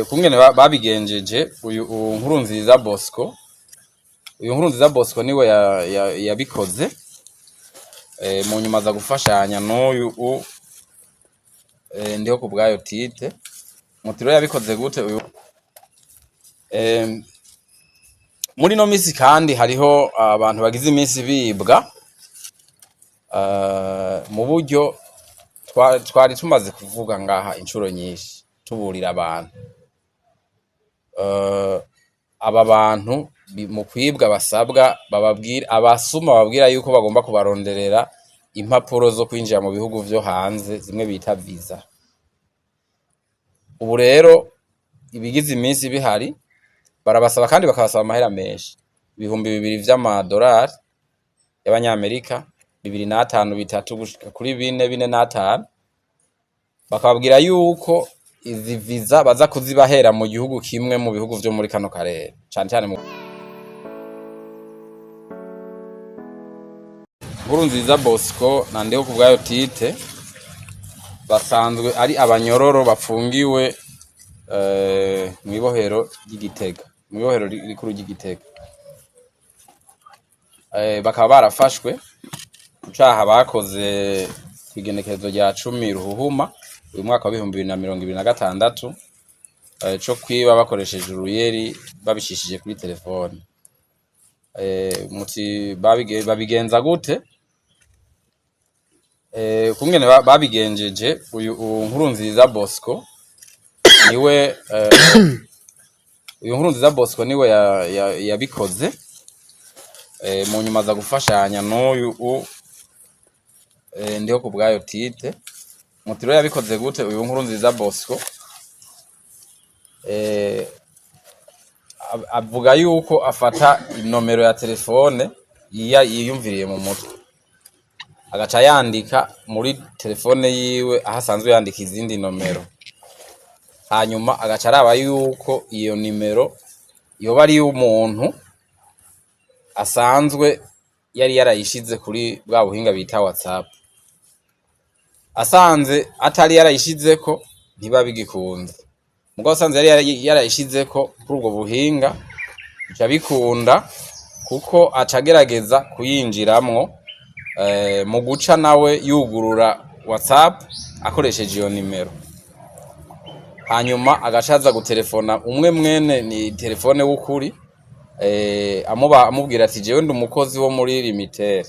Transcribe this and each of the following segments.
Kungene babigenjeje uyu Nkurunziza Bosco, uyu Nkurunziza Bosco niwe yabikoze, mu nyuma aza gufashanya n'uyu Ndiho ku bwayo Tite. Muti rero yabikoze gute uyu? Muri no misi kandi hariho abantu bagize iminsi bibwa mu buryo twari tumaze kuvuga ngaha incuro nyinshi, tuburira abantu. Aba bantu mu kwibwa basabwa, bababwira, abasuma bababwira yuko bagomba kubaronderera impapuro zo kwinjira mu bihugu vyo hanze, zimwe bita visa. Ubu rero ibigize iminsi bihari, barabasaba kandi bakabasaba amahera menshi, 2000 vy'amadolari y'abanyamerika, 2,5, 3 gushika kuri 4, 4,5, bakababwira yuko izi visa baza kuzibahera mu gihugu kimwe mu bihugu vyo muri kano karere, cane cane mu Nkurunziza Bosco na Ndiho kubwayo Tite basanzwe ari abanyororo bafungiwe mw'ibohero ry'Igitega, mw'ibohero rikuru ry'Igitega. Bakaba barafashwe ku caha bakoze kw'igenekerezo rya 10 Ruhuhuma uyu mwaka wa 2026, co kwiba bakoresheje uruyeri babicishije kuri telefone. Muti babigenza gute? Kungene babigenjeje uyu Nkurunziza Bosco niwe uyu Nkurunziza Bosco niwe yabikoze, mu nyuma aza gufashanya n'uyu Ndiho ku bwayo Tite. Muti rero yabikoze gute uyu Nkurunziza Bosco? Avuga yuko afata inomero ya telefone yiyumviriye mu mutwe, agaca yandika muri telefone yiwe aho asanzwe yandika izindi nomero, hanyuma agaca araba yuko iyo nimero yoba ari iy'umuntu asanzwe yari yarayishize kuri bwa buhinga bita WhatsApp. Asanze atari yarayishizeko, ntiba bigikunze. Mugabo asanze yari yarayishizeko kuri ubwo buhinga, bica bikunda, kuko aca agerageza kuyinjiramwo mu guca nawe yugurura WhatsApp akoresheje iyo nimero, hanyuma agaca aza gutelefona umwe mwene ni telefone w'ukuri, amubwira ati: "Jewe ndi umukozi wo muri Lumitel."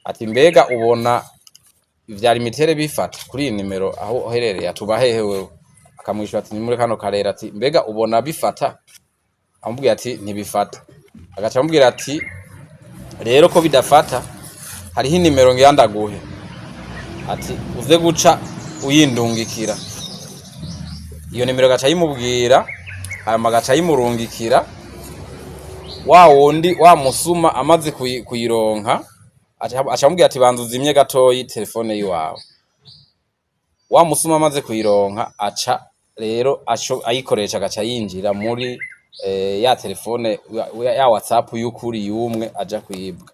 Ati: "Mbega ubona ivya Lumitel bifata kuri iyi nimero aho uherereye?" Atuba hehe wewe? Akamwishura ati: "Ni muri kano karere." Ati: "Mbega ubona bifata?" Amubwira ati: "Ntibifata." Agaca amubwira ati: "Rero ko bidafata, hariho inimero ngira ndaguhe." Ati: "Uze guca uyindungikira." Iyo nimero agaca ayimubwira, hanyuma agaca ayimurungikira. Wa wundi wa musuma amaze kuyironka, aca amubwira ati: "Banza uzimye gatoyi telefone yiwawe." Wa musuma amaze kuyironka, aca rero ayikoresha, agaca yinjira muri ya telefone ya WhatsApp y'ukuri y'umwe aja kwibwa.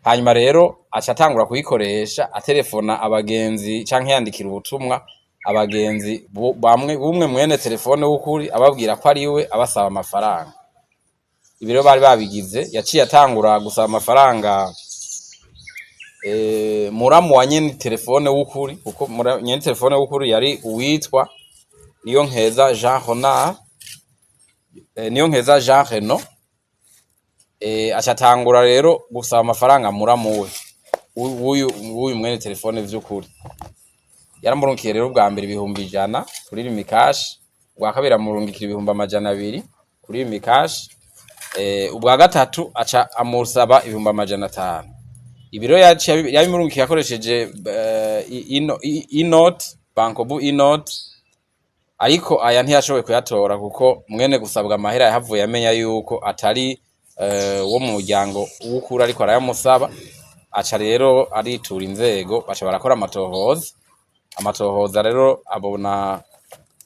Hanyuma rero aca atangura kuyikoresha, atelefona abagenzi canke yandikira ubutumwa abagenzi bamwe bumwe mwene telefone w'ukuri, ababwira ko ari we, abasaba amafaranga. Ibi rero bari babigize, yaciye atangura gusaba amafaranga muramu wa nyene telefone w'ukuri, kuko nyene telefone w'ukuri yari uwitwa Niyonkeza Jean Renard, Niyonkeza Jean Reno. Aca atangura rero gusaba amafaranga muramu we w'uyu mwene telefone vy'ukuri. Yaramurungikiye rero ubwa mbere 100,000 kuri Lumicash, ubwa kabiri amurungikira 200,000 kuri Lumicash, ubwa gatatu aca amusaba 500,000. Ibi rero yaciye yabimurungikiye akoresheje inoti, Bancobu inoti, ariko aya ntiyashoboye kuyatora, kuko mwene gusabwa amahera yahavuye amenya yuko atari wo mu muryango w'ukuri ariko arayamusaba. Aca rero aritura inzego, baca barakora amatohoza. Amatohoza rero abona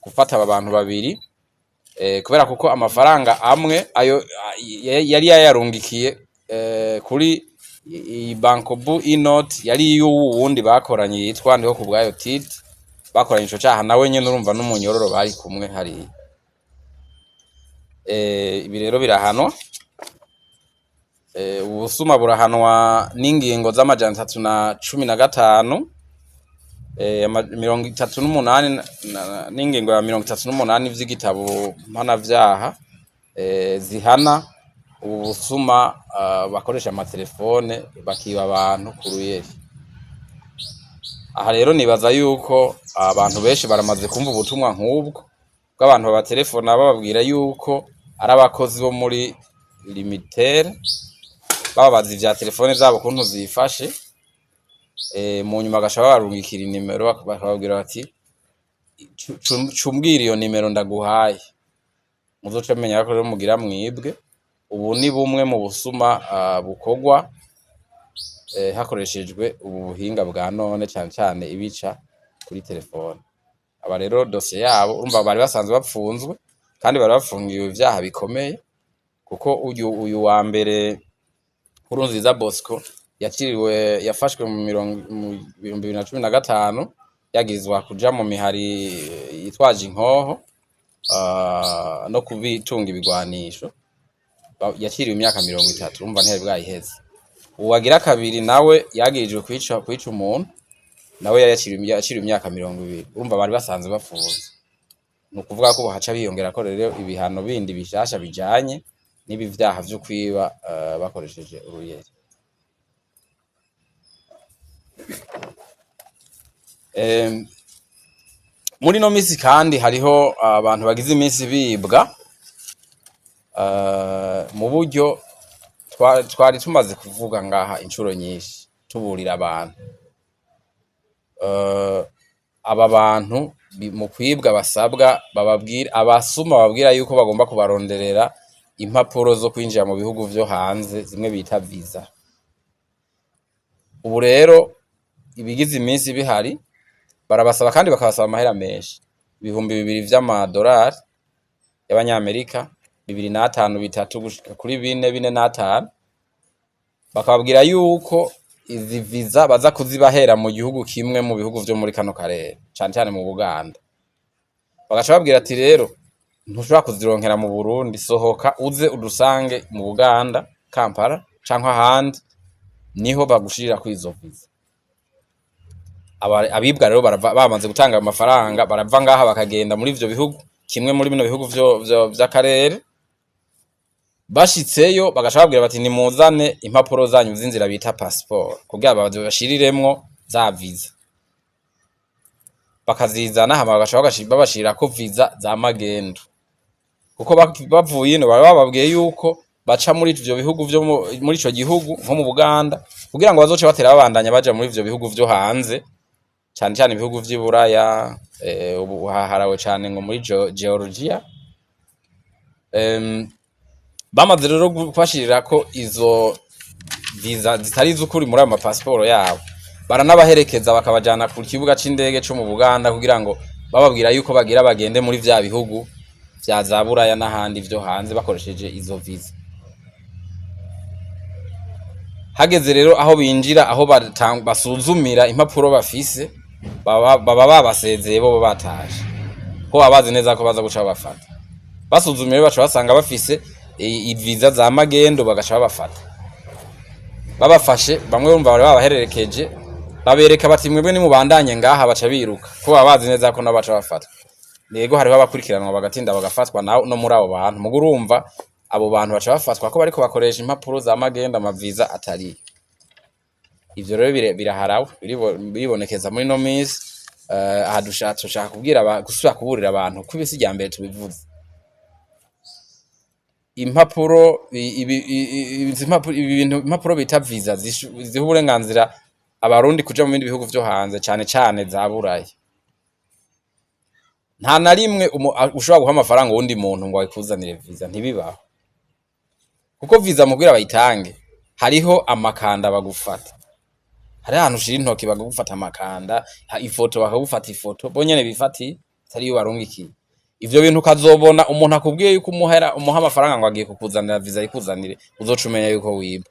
gufata aba bantu babiri, kubera kuko amafaranga amwe ayo yari yayarungikiye kuri iyi Bancobu inoti yari iy'uwu wundi bakoranye yitwa Ndiho kubwayo Tite. Bakoranye ico caha, nawe nyene urumva n'umunyororo bari kumwe hariya. Ibi rero birahanwa. Ubusuma burahanwa n'ingingo z'amajana 315, 38 n'ingingo ya 38 vy'igitabo mpanavyaha, zihana ubu busuma, bakoresha amatelefone bakiba abantu ku ruyeri. Aha rero nibaza yuko abantu benshi baramaze kumva ubutumwa nk'ubwo bw'abantu babatelefona bababwira yuko ari abakozi bo muri Lumitel, bababaza ivya telefone zabo ukuntu zifashe. Mu nyuma bagaca babarungikira inimero, bakababwira bati: "Cumbwira iyo nimero ndaguhaye, muzoce mumenya ko rero mugira mwibwe." Ubu ni bumwe mu busuma bukorwa hakoreshejwe ubu buhinga bwa none, cane cane ibica kuri telefone. Aba rero dosiye yabo, urumva bari basanzwe bapfunzwe kandi bari bafungiwe ivyaha bikomeye, kuko uyu wa mbere, Nkurunziza Bosco, yaciriwe, yafashwe mu 2015, yagirizwa kuja mu mihari yitwaje inkoho no kubitunga ibigwanisho. Yaciriwe imyaka 30, urumva ntiyari bwayiheze. Uwagira kabiri nawe yagirijwe kwica umuntu, nawe yari yaciriwe imyaka 20. Urumva bari basanzwe bafunze, ni ukuvuga ko haca biyongera ko rero ibihano bindi bishasha bijanye n'ibi vyaha vyo kwiba bakoresheje uruyeri. Muri no misi kandi hariho abantu bagize iminsi bibwa mu buryo twari tumaze kuvuga ngaha incuro nyinshi, tuburira abantu. Aba bantu mu kwibwa basabwa, bababwira, abasuma bababwira yuko bagomba kubaronderera impapuro zo kwinjira mu bihugu vyo hanze, zimwe bita visa. Ubu rero ibigize iminsi bihari, barabasaba kandi bakabasaba amahera menshi, 2000 vy'amadolari y'abanyamerika, 2.5, 3 gushika kuri 4, 4.5, bakababwira yuko izi visa baza kuzibahera mu gihugu kimwe mu bihugu vyo muri kano karere, cane cane mu Buganda. Bagaca babwira ati: "Rero ntushobora kuzironkera mu Burundi, sohoka uze udusange mu Buganda, Kampala canke ahandi, niho bagushirira izo visa." Abibwa rero barava, bamaze gutanga ayo mafaranga, barava ngaha bakagenda muri ivyo bihugu, kimwe muri bino bihugu vy'akarere. Bashitseyo bagaca babwira bati: "Nimuzane impapuro zanyu z'inzira bita passport, kugira babashiriremwo za visa." Bakazizana, hama bagaca babashirirako visa za magendu, kuko bavuye ino baba bababwiye yuko baca muri ivyo bihugu vyo muri ico gihugu, nko mu Buganda, kugira ngo bazoce batera babandanya baja muri ivyo bihugu vyo hanze, cane cane ibihugu vy'i Buraya. Ubu haharawe cane ngo muri Georgia. Bamaze rero kubashirirako izo visa zitari iz'ukuri muri ayo mapasiporo yabo, baranabaherekeza bakabajana ku kibuga c'indege co mu Buganda, kugira ngo bababwira yuko bagira bagende muri vya bihugu vya za Buraya n'ahandi vyo hanze bakoresheje izo visa. Hageze rero aho binjira, aho basuzumira impapuro bafise, baba babasezeye, bo batashe, ko baba bazi neza ko baza guca babafata. Basuzumye rero, baca basanga bafise iviza za magendo, bagaca babafata. Babafashe, bamwe bumva bari babahererekeje, babereka bati: "Mwebwe nimubandanye ngaha." Baca biruka, ko baba bazi neza ko nabo baca bafatwa. Yego, hariho abakurikiranwa bagatinda bagafatwa no muri abo bantu mugo urumva abo bantu baca bafatwa ko bariko bakoresha impapuro za magendo, amaviza atariyo. Ivyo rero biraharawe, biribonekeza muri no minsi. Aha dushaka kubwira gusubira kuburira abantu ko ibisi rya mbere tubivuze. Impapuro ibi izi impapuro, ibi bintu, impapuro bita visa ziha uburenganzira abarundi kuja mu bindi bihugu vyo hanze, cane cane za Buraya, nta na rimwe ushobora guha amafaranga uwundi muntu ngo akuzanire visa, ntibibaho. Kuko visa mubwira bayitange, hariho amakanda bagufata, hariho ahantu ushira intoki bakagufata amakanda, ifoto bakagufata ifoto bonyene bifatiye, atari iyo barungikiye. Ivyo bintu ukazobona umuntu akubwiye yuko umuhera, umuha amafaranga ngo agiye kukuzanira visa, ayikuzanire, uzoca umenya yuko wibwe.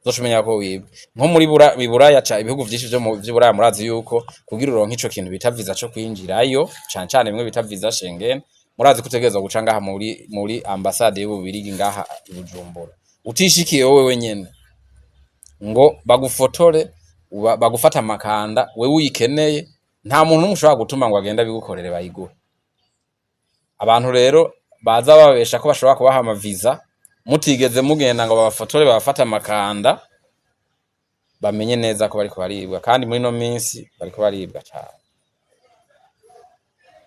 Uzoca umenya ko wibwe. Nko muri Buraya ca ibihugu vyinshi vyo mu vy'Iburaya, murazi yuko kugira uronke ico kintu bita visa co kwinjirayo, cane cane bimwe bita visa Schengen, murazi ko utegerezwa guca ngaha muri ambasade y'Ububirigi ngaha i Bujumbura. Utishikiye wowe wenyene ngo bagufotore, bagufata amakanda, wewe uyikeneye, nta muntu n'umwe ushobora gutuma ngo agende abigukorere bayiguhe. Abantu rero baza babesha ko bashobora kubaha amaviza mutigeze mugenda ngo babafotore, babafate amakanda, bamenye neza ko bariko baribwa, kandi muri ino minsi bariko baribwa cane.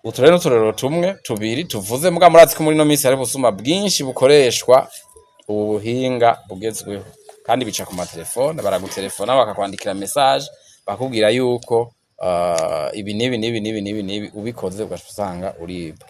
Utu rero n'uturorero tumwe tubiri tuvuze, muga murazi ko muri ino minsi hari ubusuma bwinshi bukoreshwa ubu buhinga bugezweho, kandi bica ku matelefone. Baragutelefona, bakakwandikira message, bakubwira yuko ibi n'ibi n'ibi n'ibi n'ibi n'ibi ubikoze, ugaca usanga uribwe.